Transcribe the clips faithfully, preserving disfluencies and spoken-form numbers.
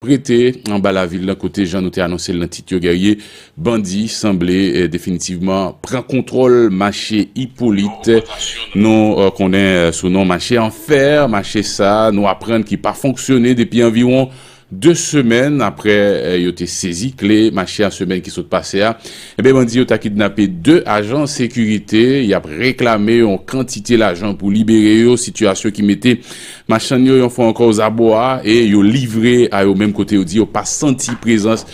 rete anba lavil nan, kote, jan nou te anonse l nan tit yo, Guerrier, bandi sanble, eh, definitivman pran kontwòl mache Ipolit. Nou, eh, konnen, eh, sou non mache Anfè. Mache sa, nou aprann ki pa fonksyone depi anviwon de semèn apre, eh, yo te sezi kle mache a semèn ki sot pase a. Ebyen, bandi yo ta kidnape de ajan sekirite. Y ap reklame yon kantite lajan pou libere yo. Sitiyasyon ki mete machann yo yon fwa ankò ozabò a e yo livre a yo menm, kote yo di yo pa santi prezans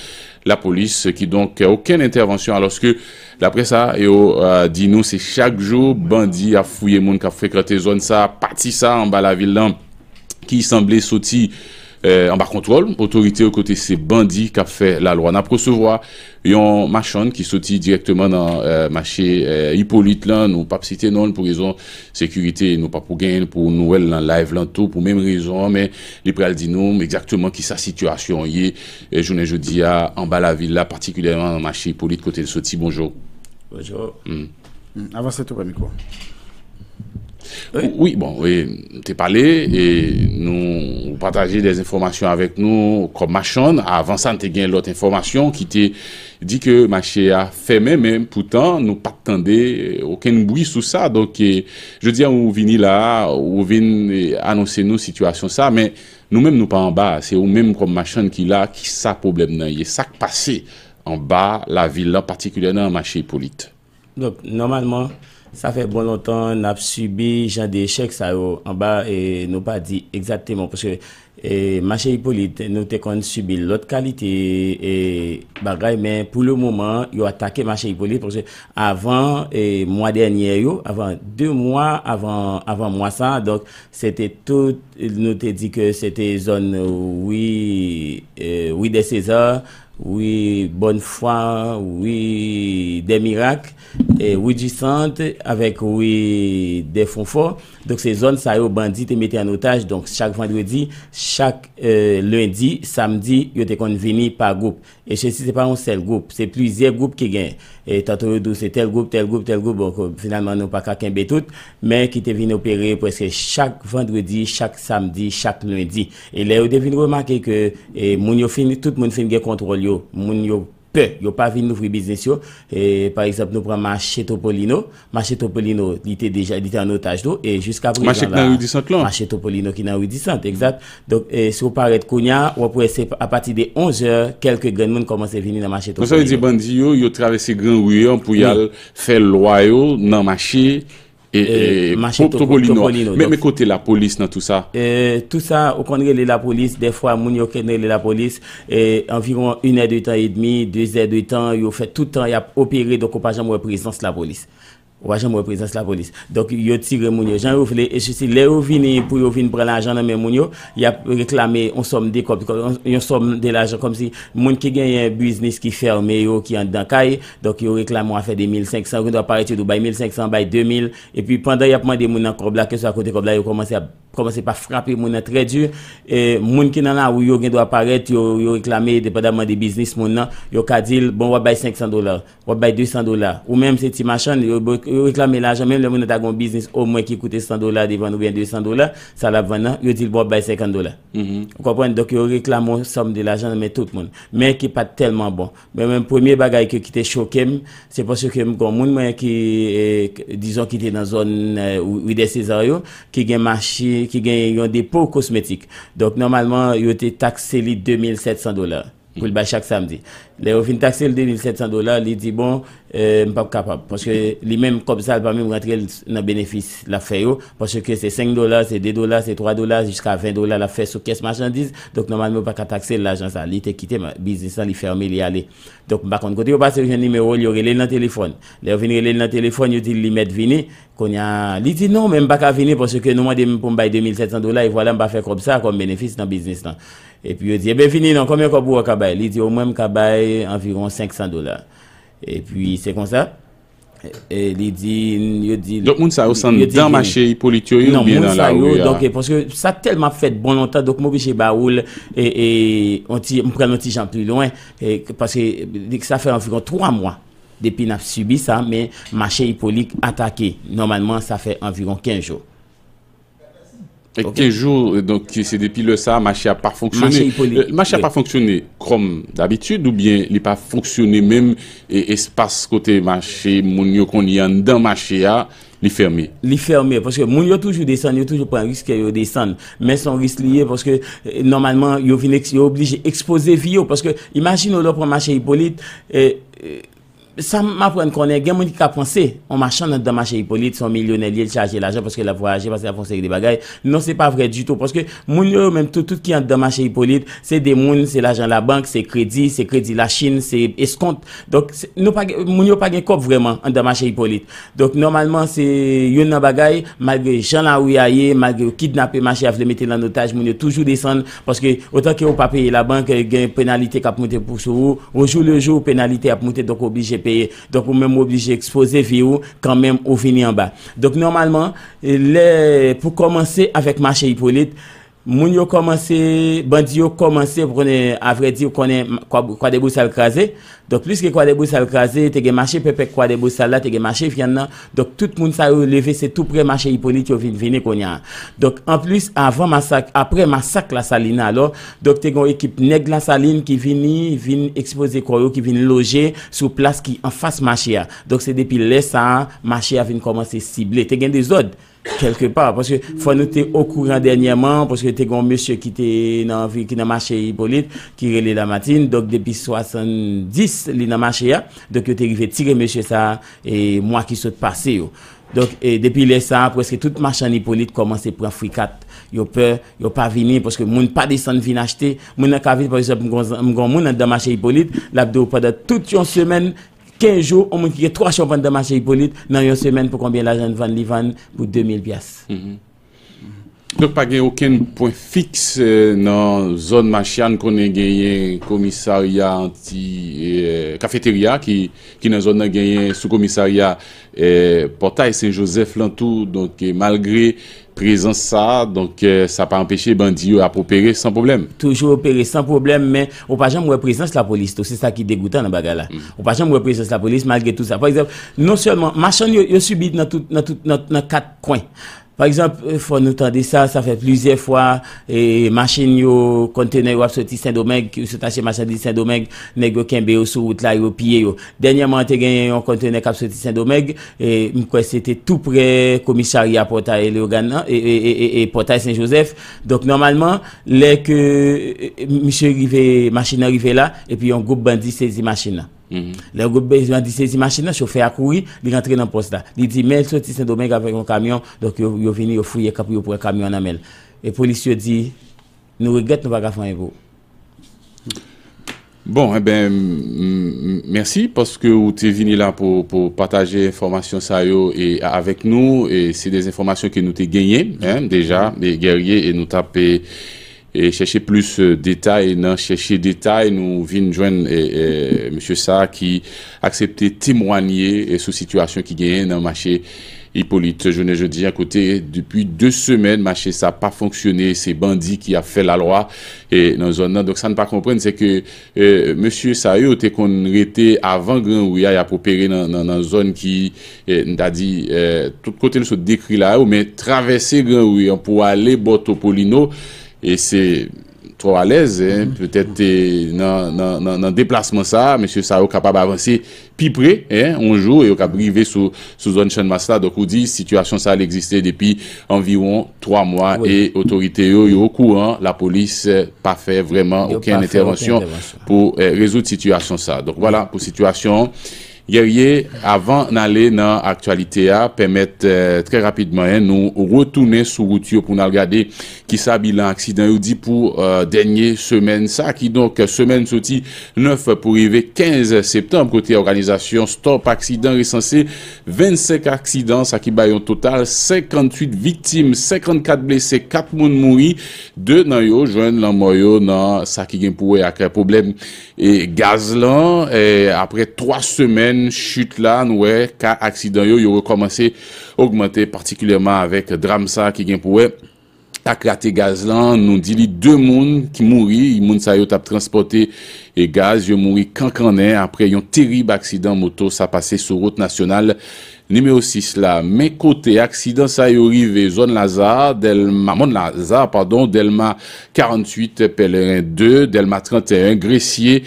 lapolis. Kidonk, okenn entèvansyon, alòske, daprè sa yo, eh, di nou, se chak jou bandi ap fouye moun k ap frekante zòn sa, pati sa anba lavil lan, ki sanble soti, eh, anba kontwòl otorite yo, kote se bandi k ap fè lalwa. N ap resevwa yon machann ki soti dirèkteman nan, eh, mache, eh, Ipolit lan. Nou p ap site non l pou rezon sekirite. Nou p ap pou genyen l pou nou wè l nan live lan tou pou menm rezon an, men li pral di nou egzakteman kisa sitiyasyon an ye, eh, jounen jodi a anba lavil la, patikilyèman nan mache Ipolit kote l soti. Bonjou. Bonjou. Hmm. Hmm, avanse tou prè mikwo. Wi. Wi, bon, wi, m te pale, e nou pataje de enfòmasyon avèk nou kòm machann. Avan sa, n te gen lòt enfòmasyon ki te di ke mache a fèmen, men poutan, nou pa t tande, e, okenn bri sou sa. Donk, e, jodi a, ou vini la, ou vin, e, anonse nou sitiyasyon sa, men nou menm, nou pa anba a. Se ou menm kòm machann ki la, kisa pwoblèm nan ye? Sa k pase anba lavil lan, patikilyèman nan mache Ipolit? Donk, nòmalman, sa fè bon lontan n ap sibi jan de echèk sa yo anba, e nou pa di egzakteman, paske, e, mache Ipolit, nou te konn sibi lòt kalite, e, bagay, men pou le moman, yo atake mache Ipolit, paske avan, e, mwa dènye yo, avan de mwa, avan, avan mwa sa, donk, se te tout, nou te di ke se te zòn, wi, e, wi dè Seza, wi Bòn Fwa, wi dè Mirak, e, wi di Sant, avèk wi dè Fonfò. Donk, se zòn sa yo bandi te mete an otaj. Donk, chak vandredi, chak, e, lendi, samdi, yo te konn vini pa gwoup. E se, se pa yon sèl gwoup, se plizyè gwoup ki gen. E tanto yo di w se tèl gwoup, tèl gwoup, tèl gwoup, bon, ke finalman nou pa ka kenbe tout, men ki te vin opere prèske chak vandredi, chak samdi, chak lendi. E lè yo te vin remake ke, e, moun yo fin, tout moun fin gen kontwòl yo, moun yo pè, yo pa vin louvri biznis yo. E, pa egzanp, nou pran mache Topolino. Mache Topolino, li te deja, li te an otaj tou. E jiska prezan la, mache ki nan ri di Sant lan. Mache Topolino ki nan ri di Sant, egzat. Donk, e, si w parèt kounye a, w ap wè se apati de onz è, kèlke grenn moun kòmanse vini nan mache Topolino. Donk, sa vle di bandi yo, yo travèse gran ri an pou y al fè lwa yo nan mache, e, e, mache Topolino. Men, men kote lapolis nan tou sa? E, tou sa, ou konn rele lapolis, dèfwa moun yo konn rele lapolis, e, anviwon inè de tan edmi, dezè de tan, yo fè tout tan y ap opere, donk ou pa janm wè prezans lapolis. Ou pa janm wè prezans lapolis. Donk, yo tire moun yo jan yo vle, e sisi, lè yo vini pou yo vin pran lajan nan men moun yo, y ap reklame yon sòm de kòb, yon, yon sòm de lajan, kòmsi moun ki genyen biznis ki fèmen yo, ki anndan kay, donk yo reklame yon afè de mil senk san, yo gen dwa parèt yo di w bay mil senk san, bay de mil, epi pandan y ap mande moun nan kòb la, keswa kote kòb la, yo kòmanse ap, kòmanse pa frape moun nan trè di. E, moun ki nan lari yo gen dwa parèt, yo, yo reklame, depandaman de biznis moun nan, yo ka di l, bon, w ap bay senk san dola. W ap bay de san dola. Ou menm se ti machann, yo, yo reklame lajan, menm lè moun nan ta gen yon biznis omwen ki koute san dola devan l oubyen de san dola, sa l ap vann nan, yo di l, bon, w ap bay senkant dola. Ou konprann? Donk, yo reklame yon sòm de lajan nan men tout moun. Men ki pa t tèlman bon. Men, men premye bagay ke, ki te choke m, se paske m gen yon moun mwen ki, e, dizon ki te nan zòn, e, ri dè Seza yo, ki gen mache, ki gen yon depo kosmetik. Donk, nòmalman, yo te takse li de mil sèt san dola. Pou l bay chak samdi. Lè yo fin takse l de mil sèt san dola, li di, bon, e, m p ap kapab. Paske li menm, kòb sa, l pa menm rantre l nan benefis l ap fè yo. Paske se senk dola, se de dola, se twa dola, jiska ven dola l ap fè sou kès machandiz. Donk, nòmalman, yo pa ka takse l lajan sa. Li te kite ma-, biznis lan, li fèmen, li ale. Donk, m pa konn kote yo pase, yo jwenn nimewo l, yo rele l nan telefòn. Lè yo vin rele l nan telefòn, yo di l li mèt vini. Kounye a, li di, non, men m pa ka vini paske nou mande m pou m bay de mil sèt san dola, e vwala m pa fè kòb sa kòm benefis nan biznis lan. Epi yo di, ebyen, vini non, konbyen kòb ou wè w ka bay? Li di, omwen m ka bay anviwon senk san dola. Epi se konsa, e, li di, yo di, donk, moun sa yo, se anndan mache Ipolit yo ye oubyen nan lari a? Non, moun sa yo, donk, e, paske sa tèlman ap fèt bon lontan, donk, m oblije ba ou l, e, e, on ti, m pran l on ti jan pli lwen, e, paske sa fè anviwon twa mwa depi n ap sibi sa, men mache Ipolit atake. Nòmalman, sa fè anviwon kenz jou. E kenz jou, donk, se depi lè sa a, mache a pa fonksyone. Mache a pa fonksyone kòm dabitid, oubyen li pa fonksyone menm, e espas kote mache moun yo konn ye anndan mache a, li fèmen? Li fèmen, paske moun yo toujou desann, yo toujou pran risk, yo desann. Men se yon risk li ye, paske, eh, nòmalman, yo vin eks-, yo oblije ekspoze vi yo, paske imajine w lè w pran mache Ipolit, eh, eh, sa m aprann konnen, gen moun ki ka panse, yon machann anndan mache Ipolit, se yon milyonè li ye, li chaje lajan, paske l ap vwayaje, paske l ap fè yon seri de bagay. Non, se pa vrè ditou, paske moun yo, yo menm, tout, tout ki anndan mache Ipolit, se de moun, se lajan labank, se kredi, se kredi Lachin, se eskont. Donk, se, nou pa gen, moun yo pa gen kòb vrèman anndan mache Ipolit. Donk, nòmalman, se youn nan bagay, malgre jan lari a ye, malgre yo kidnape mache a, vle mete l an otaj, moun yo toujou desann, paske otan ke ou pa peye labank, gen penalite k ap moute pou sou ou, au jour le jour, penalite ap moute, donk ou oblije peye. Donk, ou menm ou oblije ekspoze vi ou, kanmenm ou vini anba. Donk, nòmalman, lè, pou kòmanse avèk mache Ipolit, moun yo kòmanse, bandi yo kòmanse, ou konnen, avrèdi, ou konnen, Kwa, Kwadèbousal kraze. Donk, pliske Kwadèbousal kraze, te gen mache pèpè Kwadèbousal la, te gen mache vyann nan. Donk, tout moun sa yo leve, se tou prè mache Ipolit yo vin vini kounye a. Donk, anplis, avan masak, aprè masak Lasalin alò, donk, te gen yon ekip nèg Lasalin ki vini, vin ekspoze kò yo, ki vin loje sou plas ki anfas mache a. Donk, se depi lè sa a, mache a vin kòmanse sible. Te gen dezòd, kèlke pa, paske fò nou te okouran dènyèman, paske te gen yon mesye ki te nan vi, ki nan mache Ipolit, ki rele Lamartine, donk depi swasanndis li nan mache a, donk yo te rive tire mesye sa a, e mwa ki sot pase yo. Donk, e depi lè sa a, prèske tout machann Ipolit kòmanse pran frikat, yo pè, yo pa vini, paske moun pa desann vin achte, moun nan ka vin, pa egzanp, m gon, m gon moun anndan mache Ipolit, l ap di w pandan tout yon semèn, kenz jou, yon moun ki gen twa chòp anndan mache Ipolit, nan yon semèn, pou konbyen lajan l vann, li vann pou de mil pyas. Donk, pa gen okenn pwen fiks, eh, nan zòn mache a. N konnen genyen komisarya anti, eh, kafeterya ki, ki nan zòn nan, genyen sou komisarya, eh, Pòtay Sen Jozèf lan tou. Donk, eh, malgre prezans sa a, donk, eh, sa pa anpeche bandi yo ap opere san pwoblèm. Toujou opere san pwoblèm, men ou pa janm wè prezans lapolis tou. Se sa ki degoutan nan bagay la. Ou pa janm wè prezans lapolis malgre tou sa. Pa egzanp, non sèlman machann yo, yo sibi nan tout, nan tout, nan, nan kat kwen. Pa egzanp, eh, fò nou tande sa, sa fè plizyè fwa, eh, machin yo, kontenè yo ap soti Sendomeng, yo sot achte machandiz Sendomeng, nèg yo kenbe yo sou wout la, yo piye yo. Dènyèman, te genyen yon kontenè k ap soti Sendomeng, e m kwè se te tou prè komisarya Pòtay Leyogàn nan, e, e, e, e, e Pòtay Sen Jozèf. Donk, nòmalman, lè ke, e, e, misye rive, machin nan rive la, epi yon gwoup bandi sezi machin nan. Lè gwoup bandi sezi machin nan, chofè a kouri, li rantre nan pòs la. Li di, men l soti Sendomeng avèk yon kamyon, donk yo, yo vini, yo fouye kap, yo pran kamyon an nan men l. E polis yo di, nou regrèt, nou pa ka fè anyen pou ou. Bon, enben, m, m, mèsi paske ou te vini la pou, pou pataje enfòmasyon sa yo e avèk nou. E se de enfòmasyon ke nou te genyen, en, deja, e Guerrier, e nou t ap, e, e chèche plis, e, detay. Nan chèche detay, nou vin jwenn, e, e, mesye sa a ki aksepte temwanye, e, sou sitiyasyon ki genyen nan mache Ipolit jounen jodi a, kote depi de semèn mache sa pa fonksyone, se bandi ki ap fè lalwa, e, nan zòn nan. Donk, sa n pa konprann, se ke, e, mesye sa yo te konn rete avan Gran Ri a, y ap opere nan, nan, nan zòn ki, e, n ta di, e, tout kote n sot dekri la yo, men travèse Gran Ri an pou ale bò Topolino, e se twò alèz, en, petèt, e, nan, nan, nan, nan deplasman sa a, mesye sa yo kapab avanse pi pre, en, yon jou, e yo kab rive sou, sou zòn Channmas la. Donk, ou di, sitiyasyon sa a, li egziste depi anviwon twa mwa, e otorite yo, yo okouran, lapolis, e, pa fè vrèman okenn entèvansyon pou, e, rezoud sitiyasyon sa a. Donk, vwala pou sitiyasyon an. Guerrier, avan n ale nan aktyalite a, pèmèt, eh, trè rapidman, en, nou retounen sou wout yo pou n al gade kisa bilan aksidan yo di pou, eh, dènye semèn sa, kidonk semèn soti nèf pou rive kenz septanm, kote òganizasyon Stop Aksidan resanse vennsenk aksidan, sa ki bay yon total senkantuit viktim, senkannkat blese, kat moun mouri, de nan yo jwenn lanmò yo nan sa ki gen pou wè ak pwoblèm e gaz lan, e, apre twa semèn chit la, nou wè ka aksidan yo, yo rekòmanse ogmante, patikilyèman avèk dram sa ki gen pou wè ak rate gaz lan. Nou di li de moun ki mouri, moun sa yo t ap transpòte, e, gaz, yo mouri kankannen apre yon terib aksidan moto sa pase sou wout nasyonal nimewo sis la. Men kote aksidan sa yo rive, zòn Laza, Dèlma, Mòn Laza, padon, Dèlma karanntuit, Pèleren de, Dèlma tranteyen, Gresye,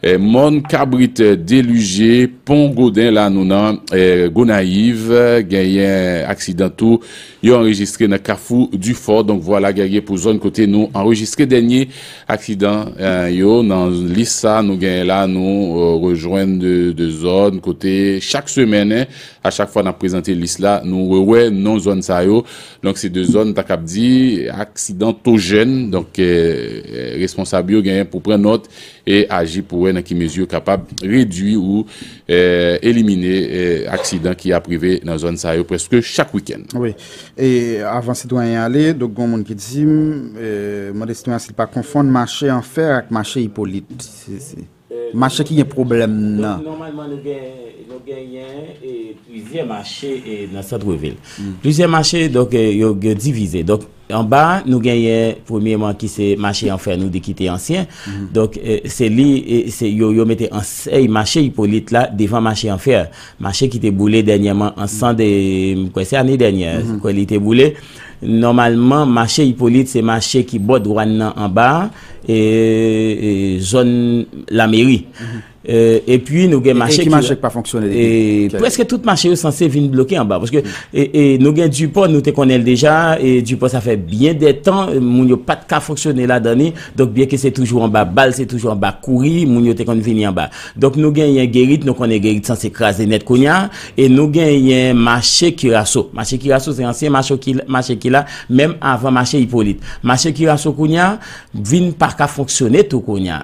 eh, Mòn Kabrit, Delije, Pon Goden, la nou nan, eh, Gonayiv, genyen aksidan tou, yo anrejistre nan Kafou Difò. Donk, vwala, genyen pou zòn kote nou anrejistre dènye aksidan, eh, yo. Nan lis sa nou genyen la, nou, eh, rejwenn de, de zòn kote chak semèn, eh, a chak fwa n ap prezante lis la, nou rewè non zòn sa yo. Donk, se de zòn, ta kab di, aksidantojèn. Donk, eh, eh, responsab yo genyen pou pran nòt e aji pou wè nan ki mezi yo kapab redui ou, eh, elimine, eh, aksidan ki ap rive nan zòn sa yo prèske chak wikenn. Wi. E avan sitwayen ale, donk, gon moun ki di m, eh, mande sitwayen si l pa konfonn mache Anfè ak mache Ipolit. Se, se mache ki gen pwoblèm nan. Donk, nòmalman, nou gen, nou genyen, e, plizyè mache, e, nan santvil. Plizyè mache, donk, e, yo, yo divize. Donk, anba, nou genyen, premyeman, ki se mache Anfè, nou di ki te ansyen. Donk, e, se li, e, se, yo, yo mete ansèy mache Ipolit la devan mache Anfè. Mache ki te boule dènyèman, an san de, m kwè se ane dènyè, m kwè li te boule. Nòmalman, mache Ipolit se mache ki bò dwàn nan anba, e, e, zòn lameri. E, epi nou gen mache ki, mache ki pa fonksyone depi, e, prèske tout mache yo sanse vin bloke anba. Paske, e, e, nou gen Dipò, nou te konnen l deja, e Dipò sa fè byen de tan, e, moun yo pa t ka fonksyone ladan li. Donk, byenke se toujou anba bal, se toujou anba kouri, moun yo te konn vini anba. Donk, nou genyen Gerit, nou konnen Gerit sanse kraze nèt kounye a, e nou genyen mache Kiraso. Mache Kiraso, se ansyen mache ki, mache ki la, menm avan mache Ipolit. Mache Kiraso kounye a, vin pa ka fonksyone tou kounye a.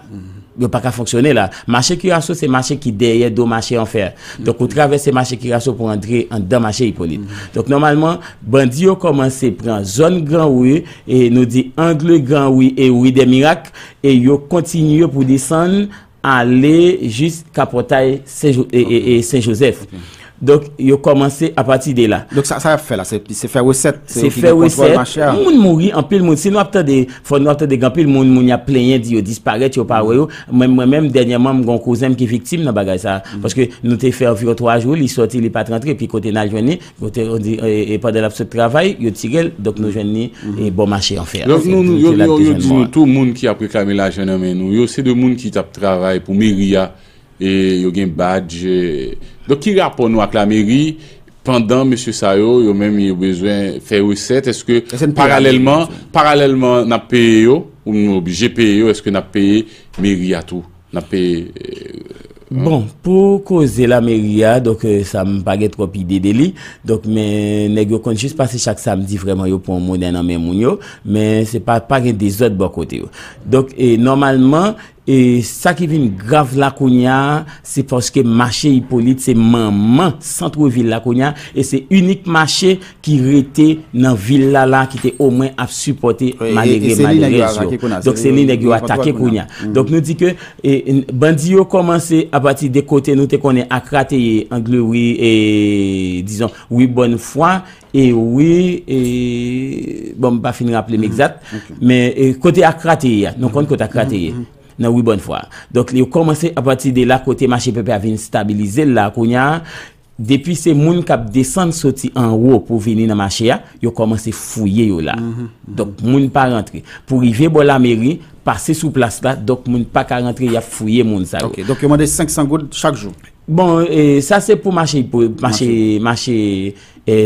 Yo pa ka fonksyone la. Mache Kiraso, se mache ki dèyè do mache Anfè. Donk, ou travèse mache Kiraso pou antre anndan mache Ipolit. Donk, nòmalman, bandi yo kòmanse pran zòn Gran Ri, e nou di angle Gran Ri e Ri dè Mirak, e yo kontinye pou desann, ale jis Kapòtay Sen Jo-, e, e, e Sen Jozèf. Donk, yo kòmanse apati de la. Donk, sa, sa y ap fè la, se, se fè resèt, se yo ki gen kontwòl mache a. Moun mouri, anpil moun. Si nou ap tande, fò nou ap tande gen anpil moun, moun y ap plenyen, di yo disparèt, yo pa wè yo. Mwen, mwen menm, dènyèman, m gen yon kouzen m ki viktim nan bagay sa. Paske nou te fè anviwon twa jou, li sòti, li pa t rantre, epi kote n al jwenn li, kote, on di, e, e pandan l ap sot travay, yo tire l, donk nou jwenn li, e, bò mache Anfè a. Donk, nou, nou, yo, yo, yo di nou tou, moun ki ap reklame lajan nan men nou yo, se de moun ki t ap travay pou meri a, e yo gen badj, e, donk, ki rapò nou ak lameri pandan mesye sa yo, yo menm, yo bezwen fè resèt? Èske paralèlman, paralèlman, n ap peye yo, ou nou oblije peye yo, èske n ap peye meri a tou? N ap peye, e, Bon, pou koze lameri a, donk, e, sa m pa gen twòp ide de li. Donk, men nèg yo konn jis pase chak samdi, vrèman, yo pran yon monnen nan men moun yo, men se pa, pa gen dezòd bò kote yo. Donk, e, nòmalman, e, sa ki vin grav la kounye a, se paske mache Ipolit se manman santvil la kounye a, e se inik mache ki rete nan vil la, la, ki te omwen ap sipòte malere, malere yo. Donk, se li nèg yo atake kounye a. Donk, nou di ke, e, n-, bandi yo kòmanse apati de kote nou te konnen Akra te ye, Angle Ri, e, dizon, Ri Bòn Fwa, e Ri, e, bon, m pa fin raple m egzat, men, e, kote Akra te ye a, nou konn kote Akra te ye, nan Ri Bòn Fwa. Donk, yo kòmanse apati de la kote mache pèpè a vin stabilize l la, kounye a, depi se moun k ap desann soti anwo pou vini nan mache a, yo kòmanse fouye yo la. Donk, moun pa rantre. Pou rive bò lameri, pase sou plas la, donk moun pa ka rantre, y ap fouye moun sa yo. Ok, donk yo mande senk san goud chak jou. Bon, e, sa se pou mache, pou mache, mache, e,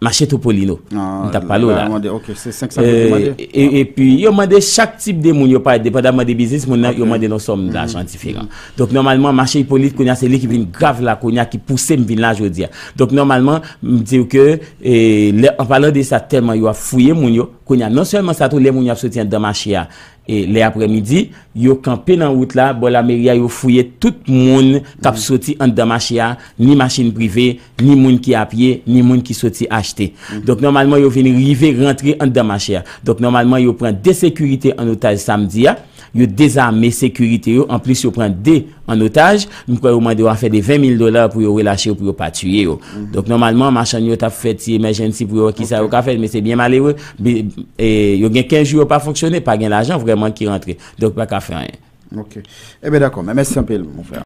mache Topolino. M t ap pale w la. Ok, se senk san goud yo mande. E, e, epi, yo mande chak tip de moun yo parèt, depandamman de biznis moun nan, yo mande yon sòm lajan diferan. Donk, nòmalman, mache Ipolit, kounye a, se li ki vin grav la, kounye a, ki pouse m vin la jodi a. Donk, nòmalman, m di w ke, e, lè, an palan de sa, tèlman yo ap fouye moun yo, kounye a, non sèlman sa tou, lè moun yo ap soti anndan mache a, e, lè aprèmidi, yo kanpe nan wout la, bò lameri a, yo fouye tout moun k ap soti anndan mache a, ni machin prive, ni moun ki apye, ni moun ki soti achte. Donk, nòmalman, yo vin rive rantre anndan mache a. Donk, nòmalman, yo pran de sekirite an otaj samdi a, yo dezame sekirite yo, anplis, yo pran de an otaj. M kwè yo mande yon afè de ven mil dola pou yo relache yo, pou yo pa tiye yo. Donk, nòmalman, machann yo t ap fè ti emèjensi pou yo wè kisa yo ka fè, men se byen malere. Bi-, e, yo gen kenz jou yo pa fonksyone, pa gen lajan vrèman ki rantre. Donk, pa ka fè anyen. Ok. Ebyen, dakò. Men mèsi anpil, mon frè.